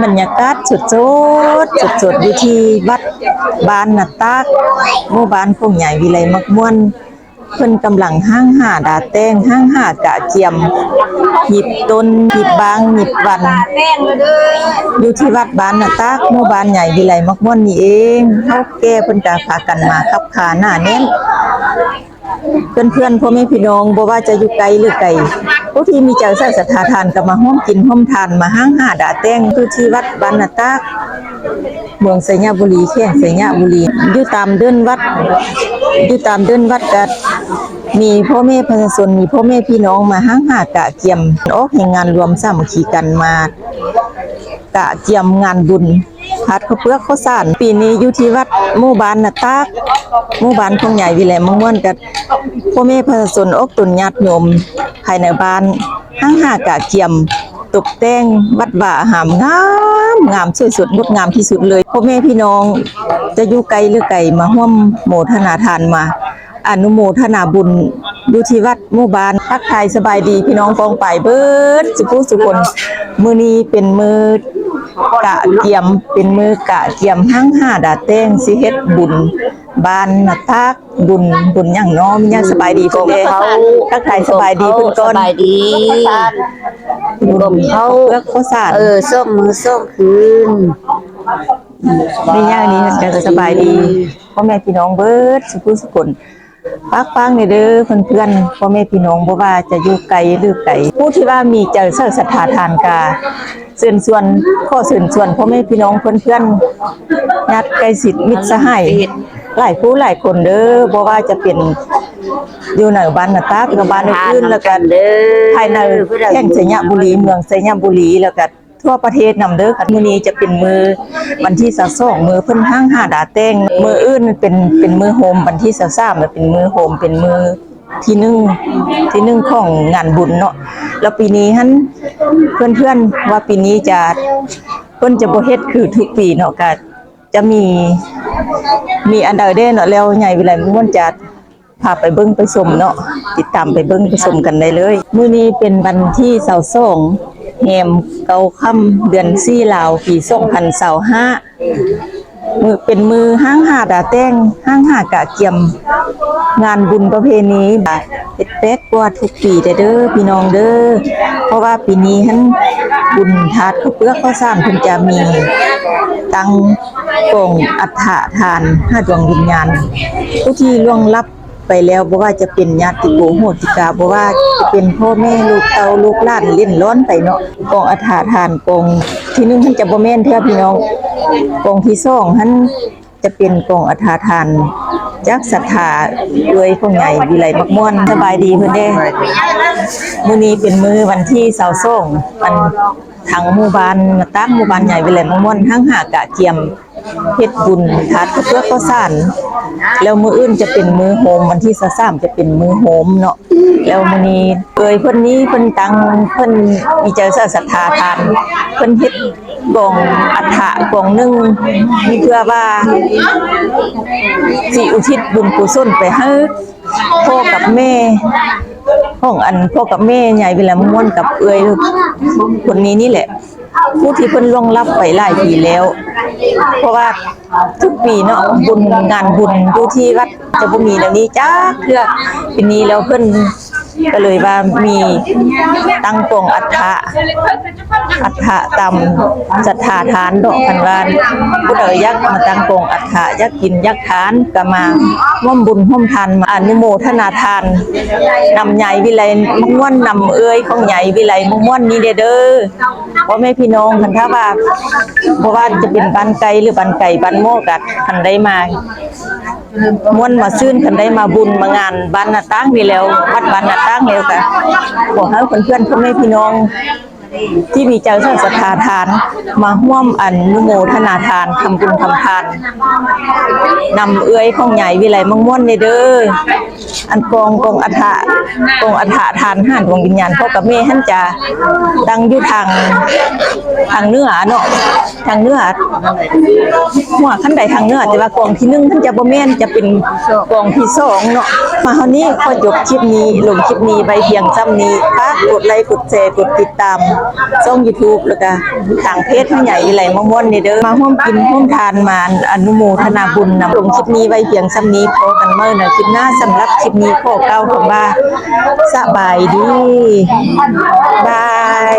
ບັນຍາກາດສົດໆ ສົດໆ ຢູ່ທີ່ວັດບ້ານນາຕາກ ໝູ່ບ້ານຂອງຍາຍວິໄລມັກມ່ວນ. ເພິ່ນກຳລັງຫ້າງຫ້າດາແຕ່ງ ຫ້າງຫ້າກະກຽມ ຫຍິບຕົ້ນ ຫຍິບບາງ ຫຍິບວັນ ຢູ່ທີ່ວັດບ້ານນາຕາກ ໝູ່ບ້ານຍາຍວິໄລມັກມ່ວນນີ້ເອງ. ເຖົ້າແກ່ເພິ່ນກະພາກັນມາຂັບຂາໜາແໜ້ນ. ເພື່ອນໆ ພໍ່ແມ່ພີ່ນ້ອງ ບໍ່ວ່າຈະຢູ່ໃກ້ຫຼືໄກ ຜູ້ທີ່ມີໃຈໃສ່ສັດທາທານກໍມາຮ່ວມກິນຮ່ວມທານ ມາຫ້າງຫ້າດາແຕ່ງຢູ່ທີ່ວັດບ້ານນາຕາກ ເມືອງໄຊຍະບູລີ ແຂວງໄຊຍະບູລີ. ຢູ່ຕາມເດີ່ນວັດ ຢູ່ຕາມເດີ່ນວັດກໍມີພໍ່ແມ່ປະຊາຊົນ ມີພໍ່ແມ່ພີ່ນ້ອງມາຫ້າງຫ້າກະກຽມ ອອກແຮງງານລວມສາມັກຄີກັນ ມາກະກຽມງານບຸນ ທາດເຂົ້າເປືອກເຂົ້າສານ. ປີນີ້ຢູ່ທີ່ວັດ ໝູ່ບ້ານນາຕາກ ໝູ່ບ້ານຂອງຍາຍວິໄລມັກມ່ວນ ກັບພໍ່ແມ່ປະຊາຊົນ ອອກຕົນຍາດໂຍມພາຍໃນບ້ານ ຫ້າງຫ້າກະກຽມ ຕົກແຕ່ງວັດວາອາຮາມ ງາມ ງາມ ສວຍສົດງົດງາມທີ່ສຸດເລີຍ. ພໍ່ແມ່ພີ່ນ້ອງຈະຢູ່ໃກ້ຫຼືໄກ ມາຮ່ວມໂມທະນາທານ ມາອະນຸໂມທະນາບຸນຢູ່ທີ່ວັດ ໝູ່ບ້ານ. ທັກທາຍສະບາຍດີພີ່ນ້ອງປ້ອງປາຍເບິດສູ່ຜູ້ສູ່ຄົນ. ມື້ນີ້ເປັນມື້ກະກຽມ ເປັນມື້ກະກຽມຫ້າງຫ້າດາແຕ່ງ ຊິເຮັດບຸນບ້ານນາຕາກ ບຸນ ບຸນຫຍັງເນາະ? ມີຫຍັງ? ສະບາຍດີພໍ່ແມ່. ທັກທາຍສະບາຍດີເພິ່ນກ່ອນ. ສະບາຍດີ. ບຸນເຂົ້າເປືອກເຂົ້າສານ ເອີ ສອງມື້ສອງຄືນ. ມີຫຍັງນີ້ກໍສະບາຍດີພໍ່ແມ່ພີ່ນ້ອງເບິດສູ່ຜູ້ສູ່ຄົນ. ຝາກຟັງແດ່ເດີເພື່ອນໆ ພໍ່ແມ່ພີ່ນ້ອງ ບໍ່ວ່າຈະຢູ່ໄກຫຼືໃກ ຜູ້ທີ່ວ່າມີໃຈໃສ່ສັດທາທານກະເຊີນຊວນ ຂໍເຊີນຊວນພໍ່ແມ່ພີ່ນ້ອງເພື່ອນໆ ຍາດໃກ້ຊິດມິດສະຫາຍ ຫຼາຍຜູ້ຫຼາຍຄົນເດີ ບໍ່ວ່າຈະເປັນຢູ່ໃນບ້ານນາຕາກ ຫຼືບ້ານອື່ນໆ ແລ້ວກະພາຍໃນແຂວງໄຊຍະບູລີ ເມືອງໄຊຍະບູລີ ແລ້ວກະ ທົ່ວປະເທດນຳເດີ. ມື້ນີ້ຈະເປັນມື້ວັນທີຊາວສອງ ມື້ເພິ່ນຫ້າງຫ້າດາແຕ່ງ. ມື້ອື່ນເປັນ ເປັນມື້ໂຮມ ວັນທີຊາວສາມ ແລ້ວເປັນມື້ໂຮມ ເປັນມື້ທີໜຶ່ງ ທີໜຶ່ງຂອງງານບຸນເນາະ. ແລ້ວປີນີ້ຫັ້ນ ເພື່ອນໆ ວ່າປີນີ້ຈະ ເພິ່ນຈະບໍ່ເຮັດຄືທຸກປີເນາະ ກະຈະມີ ມີອັນໃດແດ່ເນາະ ແລ້ວຍາຍວິໄລມ່ວນຈະ ພາໄປເບິ່ງໄປຊົມເນາະ ຕິດຕາມໄປເບິ່ງໄປຊົມກັນໄດ້ເລີຍ. ມື້ນີ້ເປັນວັນທີຊາວສອງ ແຮມເກົ້າຄ່ຳ ເດືອນສີ່ລາວ ປີສອງພັນຊາວຫ້າ ມື້ ເປັນມື້ຫ້າງຫ້າດາແຕ່ງ ຫ້າງຫ້າກະກຽມ ງານບຸນປະເພນີ ເຮັດແປກກວ່າທຸກປີແດ່ເດີພີ່ນ້ອງເດີ ເພາະວ່າປີນີ້ຫັ້ນ ບຸນທາດເຂົ້າເປືອກເຂົ້າສານ ເພິ່ນຈະມີຕັ້ງກອງອັດຖະທານຫາດວງວິນຍານ ຜູ້ທີ່ລ່ວງລັບ ໄປແລ້ວ ບໍ່ວ່າຈະເປັນຍາດຕິໂກໂຫຕິກາ ບໍ່ວ່າຈະເປັນພໍ່ແມ່ລູກເຕົ້າລູກຫຼານເຫຼັ້ນລ້ອນໄປເນາະ. ກອງອັດຖະທານ ກອງທີໜຶ່ງຫັ້ນຈະບໍ່ແມ່ນເທື່ອພີ່ນ້ອງ ກອງທີສອງຫັ້ນຈະເປັນກອງອັດຖະທານຈາກສັດທາເອື້ອຍຂອງຍາຍວິໄລມັກມ່ວນ. ສະບາຍດີເພິ່ນເດ້. ມື້ນີ້ເປັນມື້ວັນທີຊາວສອງ ອັນ ທາງໝູ່ບ້ານ ນາຕາກ ໝູ່ບ້ານຍາຍວິໄລມັກມ່ວນ ຫ້າງຫາກະກຽມ ເຮັດບຸນທາດເຂົ້າເປືອກເຂົ້າສານ ແລ້ວມື້ອື່ນຈະເປັນມື້ໂຮມ ວັນທີຊາວສາມຈະເປັນມື້ໂຮມເນາະ. ແລ້ວມື້ນີ້ເອື້ອຍເພິ່ນນີ້ເພິ່ນຕັ້ງ ເພິ່ນມີໃຈໃສ່ສັດທາທານ ເພິ່ນເຮັດກອງອັດຖະກອງໜຶ່ງ ເພື່ອວ່າຊິອຸທິດບຸນກຸສົນໄປໃຫ້ພໍ່ກັບແມ່ຂອງ ອັນ ພໍ່ກັບແມ່ຍາຍວິໄລມ່ວນກັບເອື້ອຍຄົນນີ້ນີ້ແຫຼະ ຜູ້ທີ່ເພິ່ນລ່ວງລັບໄປຫຼາຍປີແລ້ວ ເພາະວ່າທຸກປີເນາະ ບຸນ ງານບຸນຢູ່ທີ່ວັດຈະບໍ່ມີແນວນີ້ຈັກເທື່ອ. ປີນີ້ແລ້ວເພິ່ນກໍເລີຍວ່າມີຕັ້ງກອງອັດຖະ ອັດຖະຕາມສັດທາທານເນາະ. ຄັນວ່າຜູ້ໃດຢາກມາຕັ້ງກອງອັດຖະ ຢາກກິນຢາກທານ ກໍມາຮ່ວມບຸນຮ່ວມທານ ມາອະນຸໂມທະນາທານນຳຍາຍວິໄລມັກມ່ວນ ນຳເອື້ອຍຂອງຍາຍວິໄລມັກມ່ວນນີ້ແດ່ເດີ. ພໍ່ແມ່ພີ່ນ້ອງ ຄັນຖ້າວ່າ ບໍ່ວ່າຈະເປັນບ້ານໃກ້ ຫຼື ບ້ານໄກ ບ້ານໝໍ ກໍຄັນໄດ້ມາມ່ວນມາຊື່ນ ຄັນໄດ້ມາບຸນມາງານບ້ານນາຕ່າງນີ້ແລ້ວ ວັດບ້ານນາຕ່າງແລ້ວ ກໍຂໍໃຫ້ເພື່ອນໆ ພໍ່ແມ່ພີ່ນ້ອງທີ່ມີໃຈໃສ່ສັດທາທານ ມາຮ່ວມອະນຸໂມທະນາທານ ທຳບຸນທຳທານ ນຳເອື້ອຍຂອງຍາຍວິໄລມັກມ່ວນແດ່ເດີ. ອັນກອງ ກອງອັດຖະ ກອງອັດຖະທານຫາດວງວິນຍານພໍ່ກັບແມ່ຫັ້ນຈະຕັ້ງຢູ່ທາງ ທາງເໜືອເນາະ ທາງເໜືອ ຫົວຂັ້ນໄດທາງເໜືອ. ແຕ່ວ່າກອງທີໜຶ່ງຫັ້ນຈະບໍ່ແມ່ນ ຈະເປັນກອງທີສອງເນາະ. ມາຮອດນີ້ຂໍຈົບຄລິບນີ້ ລົງຄລິບນີ້ໄວ້ພຽງສ່ຳນີ້. ຝາກກົດໄລ ກົດແຊ ກົດຕິດຕາມ ຊ່ອງຢູທູບ ແລ້ວກະທາງເພຈແມ່ໃຫຍ່ອີ່ໄຫຼມາມ່ວນນີ້ເດີ ມາຮ່ວມກິນຮ່ວມທານ ມາອະນຸໂມທະນາບຸນນຳ. ລົງຄລິບນີ້ໄວ້ພຽງສ່ຳນີ້ ພໍ້ກັນໃໝ່ໃນຄລິບໜ້າ. ສຳລັບຄລິບນີ້ຂໍກ່າວຄຳວ່າ ສະບາຍດີ ບາຍ.